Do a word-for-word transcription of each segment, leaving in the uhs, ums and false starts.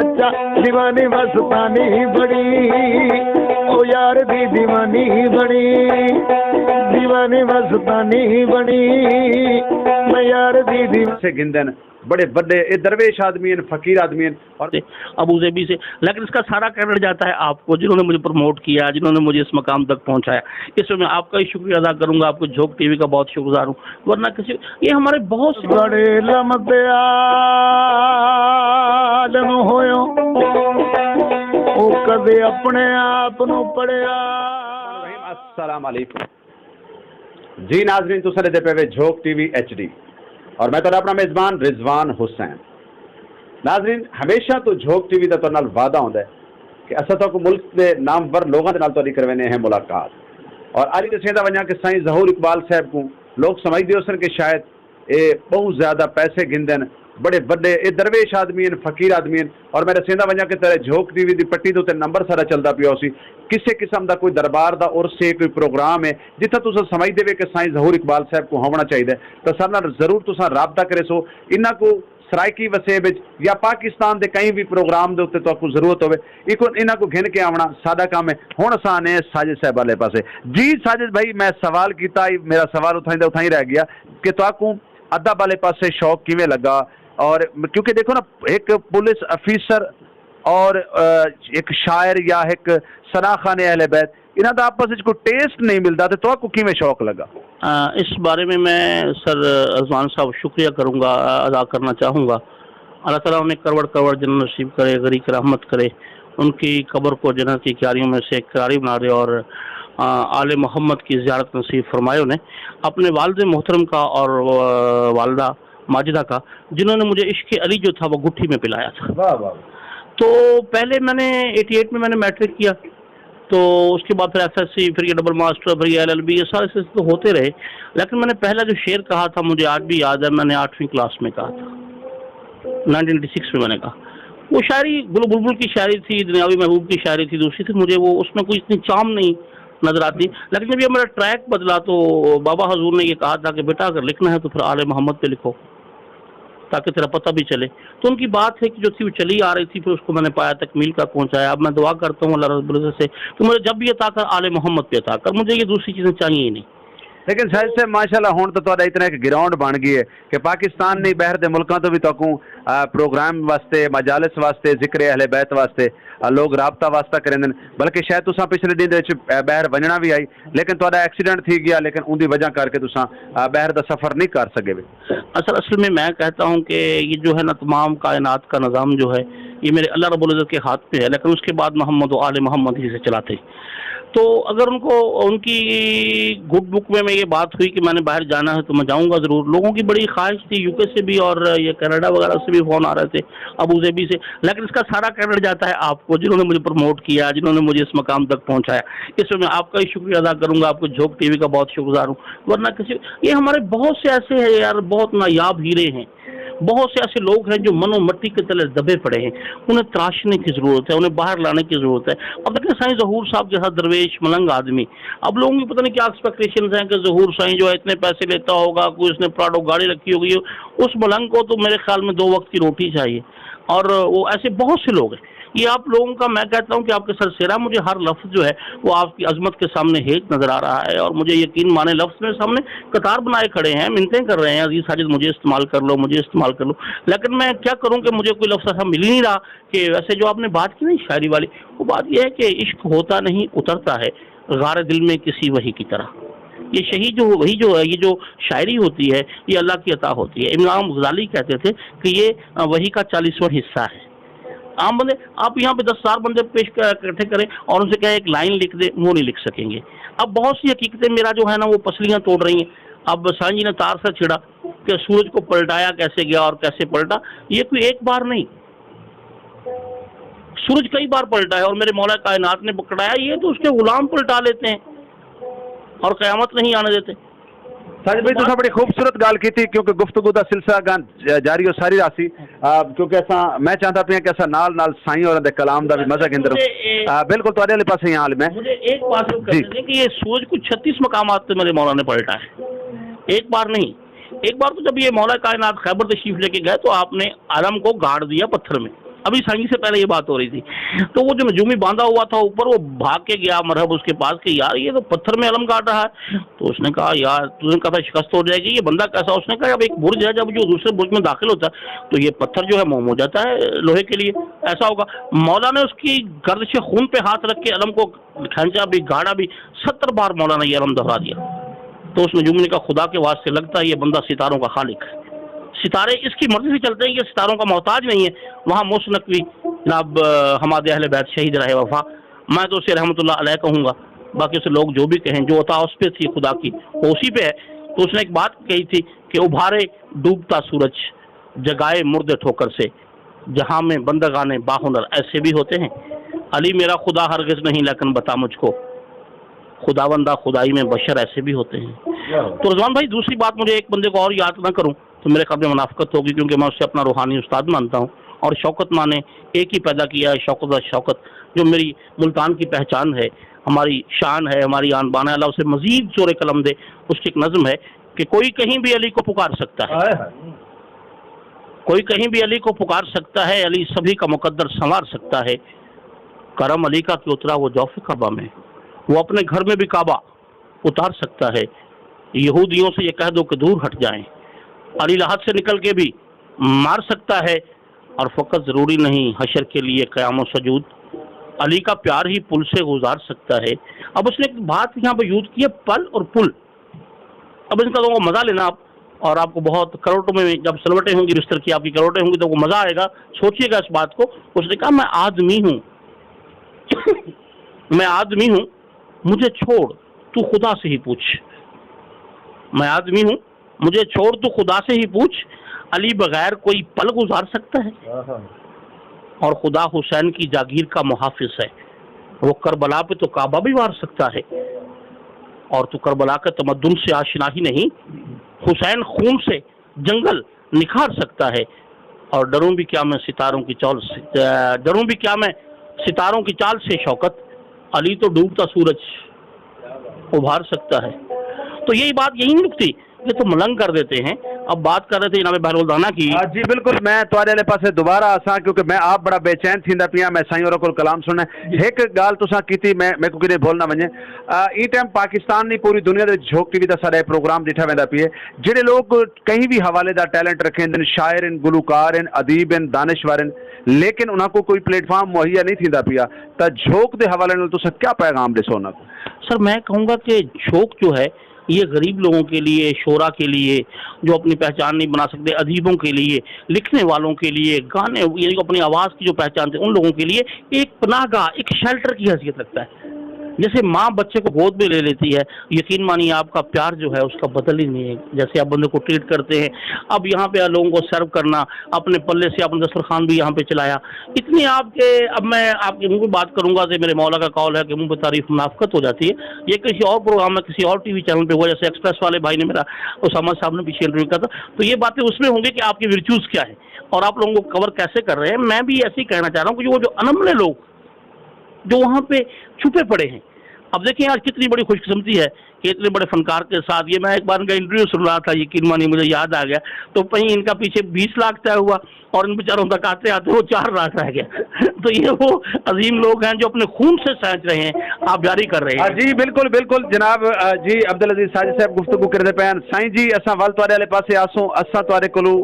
چا دیوانی مستانی بݨی، او یار دی دیوانی بݨی، دیوانی مستانی بݨی، میں یار دی دیوانی۔ سے گھندن، بڑے وڈے، اے درویش آدمی ہن، فقیر آدمی ہن۔ اور ابو ظہبی سے، لیکن اس کا سارا کریڈٹ جاتا ہے آپ کو، جنہوں نے مجھے پروموٹ کیا، جنہوں نے مجھے اس مقام تک پہنچایا۔ اس میں میں آپ کا ہی شکریہ ادا کروں گا، آپ کو جھوک ٹی وی کا بہت شکر گزار ہوں، ورنہ کسی، یہ ہمارے بہت سے بڑے علم دے عالم ہویو، او کدے اپنے آپ نو پڑھیا۔ السلام علیکم۔ جی ناظرین، تساں ݙیہدے پئے وے جھوک ٹی وی ایچ ڈی، اور میں تہاݙا اپݨا میزبان رضوان حسین۔ ناظرین، ہمیشہ توں جھوک ٹی وی دا تہاݙے نال وعدہ ہوندا ہے کہ اساں تہاکوں ملک دے نامور لوگاں دے نال تہاݙی کرویندے ہیں ملاقات۔ اور اڄ ݙسیندا ونڄاں کہ سائیں ظہور اقبال صاحب کوں لوگ سمجھدے ہوسن کہ شاید اے ٻہوں زیادہ پیسے گھندن، بڑے وݙے، اے درویش آدمی ہن، فقیر آدمی ہن، اور میں ݙسیندا ونڄاں کہ تیݙے جھوک ٹی وی دی پٹی دے اتے نمبر ساݙا چلدا پیا ہوسی، کسے قسم دا کوئی دربار دا عرس ہے، کوئی پروگرام ہے، جتھاں تساں سمجھدے وے کہ سائیں ظہور اقبال صاحب کوں ہووݨا چاہیدا ہے، تاں ساݙے نال ضرور تساں رابطہ کریسو۔ انہاں کوں سرائیکی وسیب وچ یا پاکستان دے کہیں وی پروگرام دے اتے تہاکوں ضرورت ہووے، ایکوں، انہاں کوں گھن کے آوݨا ساݙا کم ہے۔ ہݨ اساں آنے ساجد صاحب والے پاسے۔ جی ساجد بھائی، میں سوال کیتا، میرا سوال اتھائیں دا اتھائیں رہ ڳیا کہ تہاکوں ادب والے پاسے شوق کیویں لڳا؟ اور کیونکہ ݙیکھو نا، ہک پولیس آفیسر اور، آ، ہک شاعر یا ہک ثنا خوان اہل بیت، انہاں دا آپس وچ کوئی ٹیسٹ نہیں ملدا، تے تہاکوں کیویں شوق لڳا؟ آ، اس بارے میں میں سر رضوان صاحب شکریہ کروں گا، ادا کرنا چاہوں گا۔ اللہ تعالیٰ انہیں کروڑ کروڑ جنت نصیب کرے، غریق رحمت کرے، ان کی قبر کو جنت کی کیاریوں میں سے ایک کیاری بنا دے، اور، آ، آل محمد کی زیارت نصیب فرمائے انہیں۔ اپنے والد محترم کا اور، آ، والدہ ماجدہ کا، جنہوں نے مجھے عشق علی جو تھا وہ گٹھی میں پلایا تھا۔ واہ، واہ۔ تو پہلے میں نے ایٹی ایٹ میں میں نے میٹرک کیا، تو اس کے بعد پھر ایف ایس سی، پھر یہ ڈبل ماسٹر، پھر یہ ایل ایل بی، یہ سارے سلسلے تو ہوتے رہے۔ لیکن میں نے پہلا جو شعر کہا تھا، مجھے آج بھی یاد ہے، میں نے آٹھویں کلاس میں کہا تھا، نائنٹین ایٹی سکس میں میں نے کہا۔ وہ شاعری گل و بلبل کی شاعری تھی، دنیاوی محبوب کی شاعری تھی، دوسری تھی، مجھے وہ، اس میں کوئی اتنی چام نہیں نظر آتی۔ لیکن جب یہ میرا ٹریک بدلا تو بابا حضور نے یہ کہا تھا کہ بیٹا، اگر لکھنا ہے تو پھر آل محمد پہ لکھو، تاکہ تیرا پتہ بھی چلے۔ تو ان کی بات ہے کہ جو تھی وہ چلی آ رہی تھی، پھر اس کو میں نے پایا، تکمیل کا پہنچایا۔ اب میں دعا کرتا ہوں اللہ رب العزت سے کہ مجھے جب بھی عطا کر، آل محمد پہ عطا کر، مجھے یہ دوسری چیزیں چاہیے ہی نہیں۔ لیکن ساجد صاحب، ماشاءاللہ، ہݨ تاں تہاݙا اتنا ہک گراؤنڈ بݨ ڳئی ہے کہ پاکستان نہیں، ٻاہر دے ملکاں توں وی تہاکوں، آ، پروگرام واسطے، مجالس واسطے، ذکر اہل بیت واسطے، آ، لوگ رابطہ واسطہ کریندن۔ بلکہ شاید تساں پچھلے ݙینھ دے وچ، آ، ٻاہر ونڄݨا وی ہئی، لیکن تہاݙا ایکسیڈنٹ تھی ڳیا، لیکن اوندی وجہ کر کے تساں، آ، ٻاہر دا سفر نہیں کر سڳے وے۔ اصل، اصل میں میں کہتا ہوں کہ یہ جو ہے نا، تمام کائنات کا نظام جو ہے، یہ میرے اللہ رب العزت کے ہاتھ میں ہے، لیکن اس کے بعد محمد و آل محمد ہی سے چلاتے ہیں۔ تو اگر ان کو، ان کی گڈ بک میں، میں یہ بات ہوئی کہ میں نے باہر جانا ہے تو میں جاؤں گا ضرور۔ لوگوں کی بڑی خواہش تھی، یو کے سے بھی اور یہ کینیڈا وغیرہ سے بھی فون آ رہے تھے، ابو ظہبی سے، لیکن اس کا سارا کریڈٹ جاتا ہے آپ کو، جنہوں نے مجھے پروموٹ کیا، جنہوں نے مجھے اس مقام تک پہنچایا۔ اس میں میں آپ کا ہی شکریہ ادا کروں گا، آپ کو جھوک ٹی وی کا بہت شکر گزار ہوں، ورنہ کسی، یہ ہمارے بہت سے ایسے ہیں یار، بہت نایاب ہیرے ہیں، بہت سے ایسے لوگ ہیں جو من و مٹی کے تلے دبے پڑے ہیں، انہیں تراشنے کی ضرورت ہے، انہیں باہر لانے کی ضرورت ہے۔ اب دیکھیں، سائیں ظہور صاحب جیسا درویش ملنگ آدمی، اب لوگوں کی پتہ نہیں کیا ایکسپیکٹیشنز ہیں کہ ظہور سائیں جو ہے اتنے پیسے لیتا ہوگا، کوئی اس نے پراڈو گاڑی رکھی ہوگی، اس ملنگ کو تو میرے خیال میں دو وقت کی روٹی چاہیے۔ اور وہ ایسے بہت سے لوگ ہیں۔ یہ آپ لوگوں کا، میں کہتا ہوں کہ آپ کے سر سیرا، مجھے ہر لفظ جو ہے وہ آپ کی عظمت کے سامنے ہیچ نظر آ رہا ہے، اور مجھے یقین مانے لفظ میرے سامنے قطار بنائے کھڑے ہیں، منتیں کر رہے ہیں، عزیز ساجد مجھے استعمال کر لو، مجھے استعمال کر لو، لیکن میں کیا کروں کہ مجھے کوئی لفظ ایسا مل ہی نہیں رہا کہ ویسے جو آپ نے بات کی نا شاعری والی، وہ بات یہ ہے کہ عشق ہوتا نہیں، اترتا ہے غار دل میں کسی وحی کی طرح۔ یہ شہید جو، وہی جو ہے، یہ جو شاعری ہوتی ہے، یہ اللہ کی عطا ہوتی ہے۔ امام غزالی کہتے تھے کہ یہ، آ، وحی کا چالیسواں حصہ ہے۔ عام بندے، آپ یہاں پہ دس ہزار بندے پیش کر، اکٹھے کریں اور ان سے کہیں ایک لائن لکھ دیں، وہ نہیں لکھ سکیں گے۔ اب بہت سی حقیقتیں میرا جو ہے نا، وہ پسلیاں توڑ رہی ہیں۔ اب سائیں جی نے تار سا چھیڑا کہ سورج کو پلٹایا کیسے گیا اور کیسے پلٹا، یہ کوئی ایک بار نہیں، سورج کئی بار پلٹا ہے اور میرے مولا کائنات نے پکڑایا، یہ تو اس کے غلام پلٹا لیتے ہیں اور قیامت نہیں آنے دیتے۔ ساجد بھائی، تساں بڑی خوبصورت ڳالھ کیتی، کیونکہ گفتگو دا سلسلہ اڳاں ج-، جاری و ساری رہسی۔ آ، کیونکہ اساں، میں چاہندا پیاں کہ اساں نال نال سائیں ہوراں دے کلام دا بھی مزہ گھندے رہوں۔ مجھے، اے، آ، بالکل تہاݙے والے پاسے ہی ہاں حال میں۔ مجھے ایک بات صرف جی۔ کرنے دیں کہ یہ سورج کو چھتیس مقامات پہ میرے مولا نے پلٹا ہے، ایک بار نہیں۔ ایک بار تو جب یہ مولا کائنات خیبر تشریف لے کے گئے تو آپ نے عالم کو گاڑ دیا پتھر میں۔ ابھی سائیں جی سے پہلے یہ بات ہو رہی تھی، تو وہ جو نجومی باندھا ہوا تھا اوپر، وہ بھاگ کے گیا مرحب اس کے پاس کہ یار، یہ تو پتھر میں علم گاڑ رہا ہے۔ تو اس نے کہا، یار، تم نے کہا تھا شکست ہو جائے گی، یہ بندہ کیسا؟ اس نے کہا، اب ایک برج ہے، جب جو دوسرے برج میں داخل ہوتا ہے تو یہ پتھر جو ہے موم ہو جاتا ہے لوہے کے لیے، ایسا ہوگا۔ مولا نے اس کی گردش خون پہ ہاتھ رکھ کے علم کو کھینچا بھی، گھاڑا بھی، ستر بار مولا نے یہ علم دہرا دیا۔ تو اس نجومی نے کہا، خدا کے واسطے، لگتا ہے یہ بندہ ستاروں کا خالق ہے۔ ستارے اس کی مرضی سے چلتے ہیں، یہ ستاروں کا محتاج نہیں ہے۔ وہاں موسی نقوی جناب، آ، ہمارے اہل بیت شہید رہے وفا، میں تو اسے رحمت اللہ علیہ کہوں گا، باقی اسے لوگ جو بھی کہیں، جو عطا اس پہ تھی خدا کی، وہ اسی پہ ہے۔ تو اس نے ایک بات کہی تھی کہ ابھارے ڈوبتا سورج، جگائے مردے ٹھوکر سے، جہاں میں بندگان باہنر ایسے بھی ہوتے ہیں۔ علی میرا خدا ہرگز نہیں، لیکن بتا مجھ کو، خداوندہ خدائی میں بشر ایسے بھی ہوتے ہیں۔ تو رضوان بھائی، دوسری بات، مجھے ایک بندے کو اور یاد نہ کروں تو میرے خیال میں منافقت ہوگی، کیونکہ میں اسے اپنا روحانی استاد مانتا ہوں۔ اور شوکت ماں نے ایک ہی پیدا کیا ہے، شوکت دا شوکت، جو میری ملتان کی پہچان ہے، ہماری شان ہے، ہماری آن بان ہے۔ اللہ اسے مزید زور قلم دے۔ اس کی ایک نظم ہے کہ کوئی کہیں بھی علی کو پکار سکتا ہے، ہائے ہائے۔ کوئی کہیں بھی علی کو پکار سکتا ہے، علی سبھی کا مقدر سنوار سکتا ہے۔ کرم علی کا کیوں اترا وہ جوف کعبہ میں، وہ اپنے گھر میں بھی کعبہ اتار سکتا ہے۔ یہودیوں سے یہ کہہ دو کہ دور ہٹ جائیں، علی لحد سے نکل کے بھی مار سکتا ہے۔ اور فقط ضروری نہیں حشر کے لیے قیام و سجود، علی کا پیار ہی پل سے گزار سکتا ہے۔ اب اس نے ایک بات یہاں پہ یوز کی ہے، پل اور پل۔ اب ان کا تو مزہ لینا آپ، اور آپ کو بہت کروٹوں میں جب سلوٹیں ہوں گی، بستر کی آپ کی کروٹیں ہوں گی، تو وہ مزہ آئے گا۔ سوچیے گا اس بات کو۔ اس نے کہا، میں آدمی ہوں، میں آدمی ہوں، مجھے چھوڑ، تو خدا سے ہی پوچھ۔ میں آدمی ہوں، مجھے چھوڑ، تو خدا سے ہی پوچھ، علی بغیر کوئی پل گزار سکتا ہے؟ آہا۔ اور خدا حسین کی جاگیر کا محافظ ہے، وہ کربلا پہ تو کعبہ بھی وار سکتا ہے۔ اور تو کربلا کے تمدن سے آشنا ہی نہیں، حسین خون سے جنگل نکھار سکتا ہے۔ اور ڈروں بھی کیا میں ستاروں کی چال سے، ڈروں بھی کیا میں ستاروں کی چال سے شوکت، علی تو ڈوبتا سورج ابھار سکتا ہے۔ تو یہی بات یہی نہیں رکتی، یہ تو ملنگ کر دیتے ہیں۔ اب بات کر رہے تھے جناب بہلول دانا کی۔ آ، جی بالکل، میں تہاݙے والے پاسے دوبارہ آساں، کیونکہ میں آپ بڑا بے چین تھیندا پیاں، میں سائیں ہوراں کول کلام سݨنا۔ ہک ڳالھ تساں کیتی، میں، میکوں کدے بھل نہ ونڄے۔ آ، ایں ٹائم پاکستان نہیں، پوری دنیا دے وچ جھوک ٹی وی دا ساݙا اے پروگرام ݙٹھا ویندا پئے۔ جیڑھے لوگ کہیں بھی حوالے دا ٹیلنٹ رکھیندن، شاعر ہن، گلوکار ہن، ادیب ہن، دانشور ہن، لیکن انہاں کوں کوئی پلیٹ فارم مہیا نہیں تھیندا پیا، تاں جھوک دے حوالے نال تساں کیا پیغام ݙیسو انہاں کوں؟ سر، میں کہوں گا کہ جھوک جو ہے، یہ غریب لوگوں کے لیے، شعراء کے لیے، جو اپنی پہچان نہیں بنا سکتے، ادیبوں کے لیے، لکھنے والوں کے لیے، گانے، یعنی کہ اپنی آواز کی جو پہچان تھے، ان لوگوں کے لیے ایک پناہ گاہ، ایک شیلٹر کی حیثیت رکھتا ہے۔ جیسے ماں بچے کو گود میں لے لیتی ہے، یقین مانیے آپ کا پیار جو ہے اس کا بدل ہی نہیں ہے۔ جیسے آپ بندے کو ٹریٹ کرتے ہیں، اب یہاں پہ لوگوں کو سرو کرنا، اپنے پلے سے اپنا دسترخوان بھی یہاں پہ چلایا، اتنی آپ کے، اب میں آپ کے منہ پہ بات کروں گا تو میرے مولا کا قول ہے کہ منہ پہ تعریف منافقت ہو جاتی ہے۔ یہ کسی اور پروگرام میں، کسی اور ٹی وی چینل پہ ہوا، جیسے ایکسپریس والے بھائی نے میرا، اسامہ صاحب نے پیچھے انٹرویو کیا تھا، تو یہ باتیں اس میں ہوں گی کہ آپ کے ورچوز کیا ہیں اور آپ لوگوں کو کور کیسے کر رہے ہیں۔ میں بھی ایسے ہی کہنا چاہ رہا ہوں کہ وہ جو انملے لوگ جو وہاں پہ چھپے پڑے ہیں۔ اب دیکھیں، آج کتنی بڑی خوش قسمتی ہے کہ اتنے بڑے فنکار کے ساتھ، یہ میں ایک بار ان کا انٹرویو سن رہا تھا، یقین مانیے مجھے یاد آ گیا، تو کہیں ان کا پیچھے بیس لاکھ طے ہوا اور ان بیچاروں تک آتے آتے وہ چار لاکھ رہ گیا۔ تو یہ وہ عظیم لوگ ہیں جو اپنے خون سے سینچ رہے ہیں، آپ جاری کر رہے ہاں ہیں۔ جی، بالکل، بالکل جناب۔ آ، جی، عبدالعزیز ساجد صاحب گفتگو کردے پئے ہن۔ سائیں جی، اساں ول تہاݙے والے پاسے آسوں، اساں تہاݙے کولوں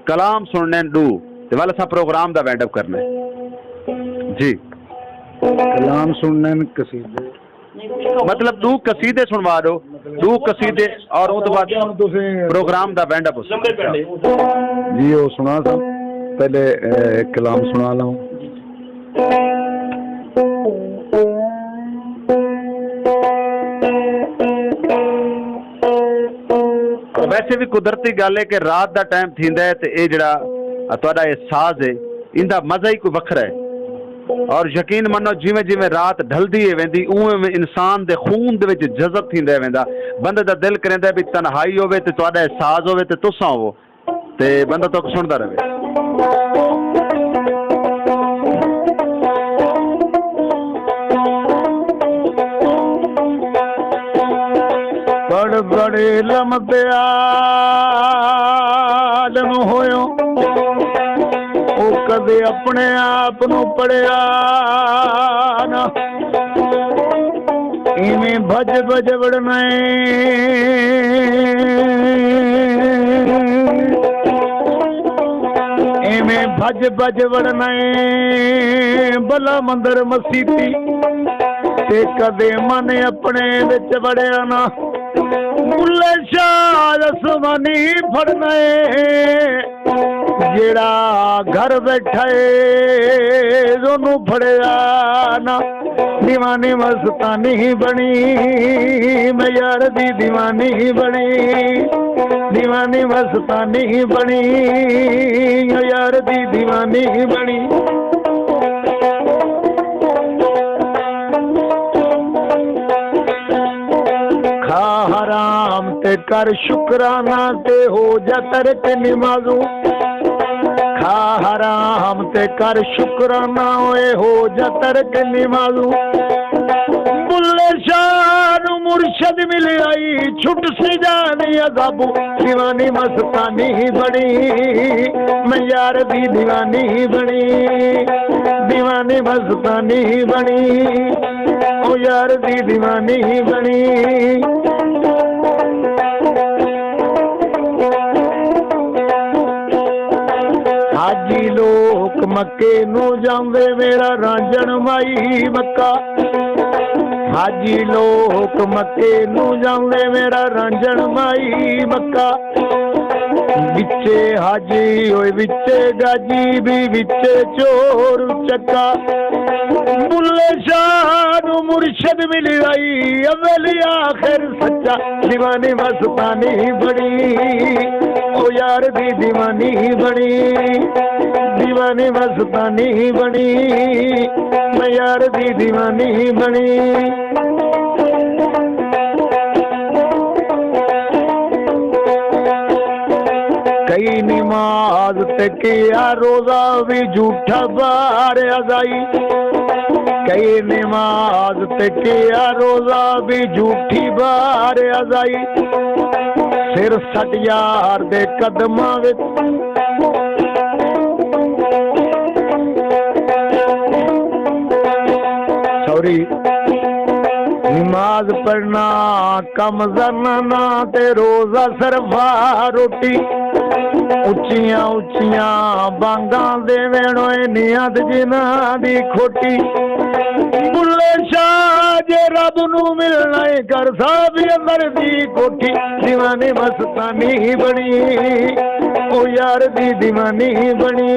کلام سݨݨے ݙو، تے ول اساں پروگرام دا وائنڈ اپ کرݨے۔ جی۔ کلام سݨݨے، قصیدے۔ مطلب، ݙو قصیدے سݨوا ݙو، ݙو قصیدے، اور اوں توں بعد پروگرام دا وائنڈ اپ ہوسی۔ جی، او سݨا سا، پہلے، اے، کلام سݨا لوں۔ ویسے بھی قدرتی ڳالھ ہے کہ رات دا ٹائم تھیندا ہے تے اے جیڑھا تہاݙا اے ساز ہے، ایندا مزہ ہی کوئی وکھرا ہے۔ اور یقین منو، جیویں جیویں رات ڈھلدی ہے ویندی، اونویں اونویں انسان دے خون دے وچ جذب تھیندا ہے ویندا۔ بندے دا دل کریندا ہے بھی تنہائی ہووے تے تہاݙا اے ساز ہووے تے تساں ہوو۔ تے بندہ تہاکوں سݨدا رہوے۔ بڑ بڑ علم دے عالم ہویو، او دے اپݨے آپ نوں پڑھیا نا، ایویں بھڄ بھڄ وڑنا ہے، ایویں بھڄ بھڄ وڑنا ہے، بلا مندر مسیتی تے کدے من اپݨے وچ وڑیا نا۔ بلے شاہ آسمانی پڑھنا ہے۔ جیڑھا گھر ٻیٹھا ہے، اونوں پھڑیا نا۔ دیوانی مستانی بݨی، میں یار دی دیوانی بݨی۔ دیوانی مستانی بݨی، میں یار دی دیوانی بݨی۔ کھا حرام تے کر شکرانہ تے ہو جا ترک نمازوں۔ کھا حرام تے کر شکرانہ، اوئے ہو جا ترک نمازوں۔ بلے شاہ نوں مرشد مل آئی، چھٹ سی جانی عذابوں۔ دیوانی مستانی بݨی، میں یار دی دیوانی بݨی۔ دیوانی مستانی بݨی، او یار دی دیوانی بݨی۔ حاجی لوک مکے نوں جاندے، میرا رانجھݨ مائی مکہ۔ حاجی لوک مکے نوں جاندے، میرا رانجھݨ مائی مکہ۔ وچے حاجی ہوئے، وچے گاجی بھی، وچے چور چکا۔ بلے شاہ نوں مرشد مل آئی، اول آخر سچا۔ دیوانی مستانی بݨی، او یار دی دیوانی بݨی۔ دیوانی مستانی بݨی، میں یار دی دیوانی بݨی۔ کئی نماز تے کیا روزہ وی جھوٹا بار ازائی۔ کئی نماز تے کیا روزہ وی جھوٹی بار ازائی۔ سر سٹ یار دے قدماں وچ۔ سوری۔ نماز پڑھنا کم زنانا تے روزہ صرف روٹی۔ اچیاں اچیاں بانگاں دیوݨ اوئے نیت جنہاں دی کھوٹی۔ بلے شاہ جے رب نوں ملݨا ہے، کر صاحب اندر دی کوٹھی۔ دیوانی مستانی بݨی، او یار دی دیوانی بݨی۔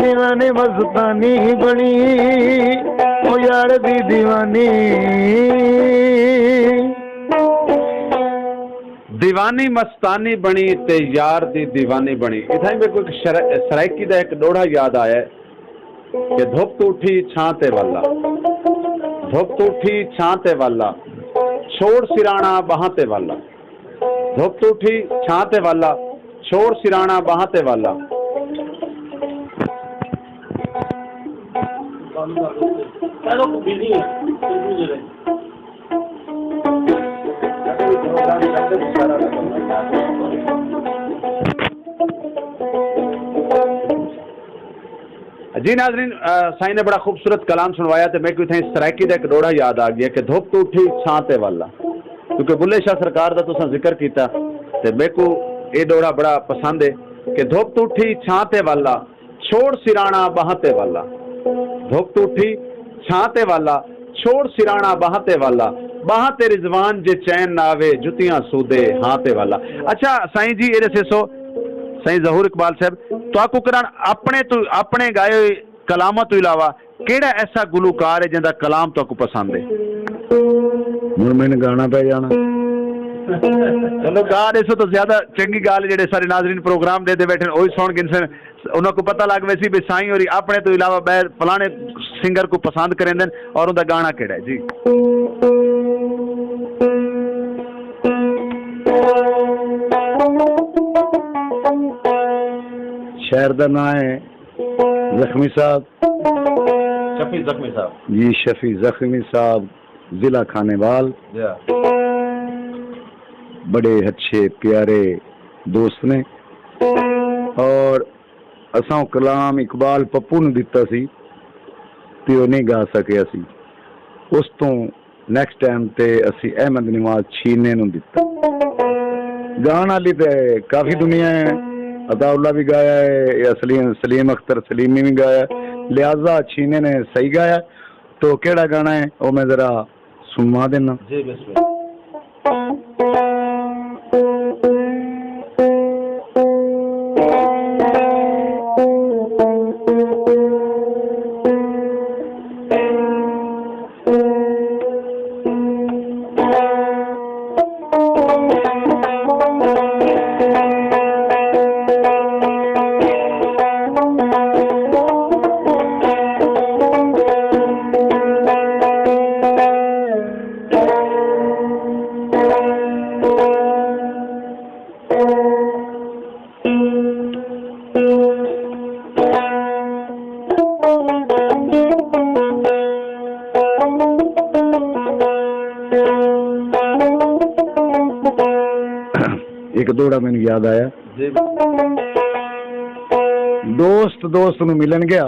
دیوانی مستانی بݨی، او یار دی دیوانی۔ دیوانی مستانی بݨی تے یار دی دیوانی بݨی۔ اتھائیں میکوں ہک شر-، سرائیکی دا ہک ݙوہڑا یاد آیا ہے کہ دھپ توں اٹھی چھاں تے والا، دھپ توں اٹھی چھاں تے والا، چھوڑ سراݨا ٻانہاں تے والا۔ دھپ توں اٹھی چھاں تے والا، چھوڑ سراݨا ٻانہاں تے والا۔ جی ناظرین، آ، سائیں نے بڑا خوبصورت کلام سنوایا تے میکوں اتھائیں سرائیکی دا ہک ݙوہڑا یاد آ ڳیا کہ دھپ توں اٹھی چھاں تے والا، کیونکہ بلے شاہ سرکار دا تساں ذکر کیتا تے میکوں اے ݙوہڑا بڑا پسند ہے کہ دھپ توں اٹھی چھاں تے والا، چھوڑ سراݨا ٻانہاں تے والا۔ دھپ توں اٹھی چھاں تے والا، چھوڑ سراݨا ٻانہاں تے والا۔ ٻانہاں تے رضوان جے چین نہ آوے، جتیاں سودے ہاں تے والا۔ اچھا سائیں جی، اے ݙسیسو سائیں ظہور اقبال صاحب، تہاکوں کرن اپݨے توں، اپݨے ڳائے ہوئے کلاماں توں علاوہ کیڑھا ایسا گلوکار ہے جیندا کلام تہاکوں پسند ہے؟ ہݨ میں گانا پئے جانا۔ چلو ڳا ݙیسو تاں زیادہ چنڳی ڳالھ ہے، جیڑھے سارے ناظرین پروگرام ݙیہدے ٻیٹھن، اوہی سݨ گھنسن۔ انہاں کوں پتہ لڳ ویسی بھئی سائیں ہوری اپݨے توں علاوہ ٻئے فلاݨے سنگر کوں پسند کریندن اور اوندا گانا کیڑھا ہے۔ جی۔ شاعر دا ناں ہے زخمی صاحب۔ شفیع زخمی صاحب۔ جی، شفیع زخمی صاحب، ضلع کھانیوال۔ جی۔ بڑے اچھے پیارے دوست نے اور اساں او کلام اقبال پپو نوں ݙتا سی تے او نئیں ڳا سڳیا سی۔ اس توں نیکسٹ ٹائم تے اسی احمد نواز چھینے نوں ݙتا۔ ڳاݨ آلی تے کافی دنیا ہے، عطا اللہ وی ڳایا ہے یا سلیم سلیم اختر سلیمی وی ڳایا ہے، لہذا چھینے نے صحیح ڳایا ہے۔ تو کیڑھا ڳاݨا ہے او میں ذرا سنوا ݙینا۔ جی بسم اللہ۔ ہک ݙوہڑا مینوں یاد آیا۔ جی۔ دوست دوست نوں ملݨ ڳیا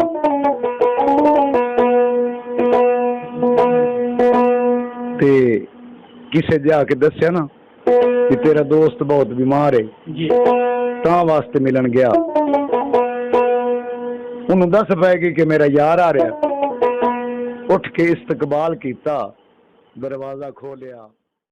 تے کسے جا کے ݙسیا نا کہ تیرا دوست بہت بیمار ہے، جی۔ تاں واسطے ملݨ ڳیا۔ انہوں ݙس پئے ڳئی کہ میرا یار آ رہیا۔ اٹھ کے استقبال کیتا، دروازہ کھولیا۔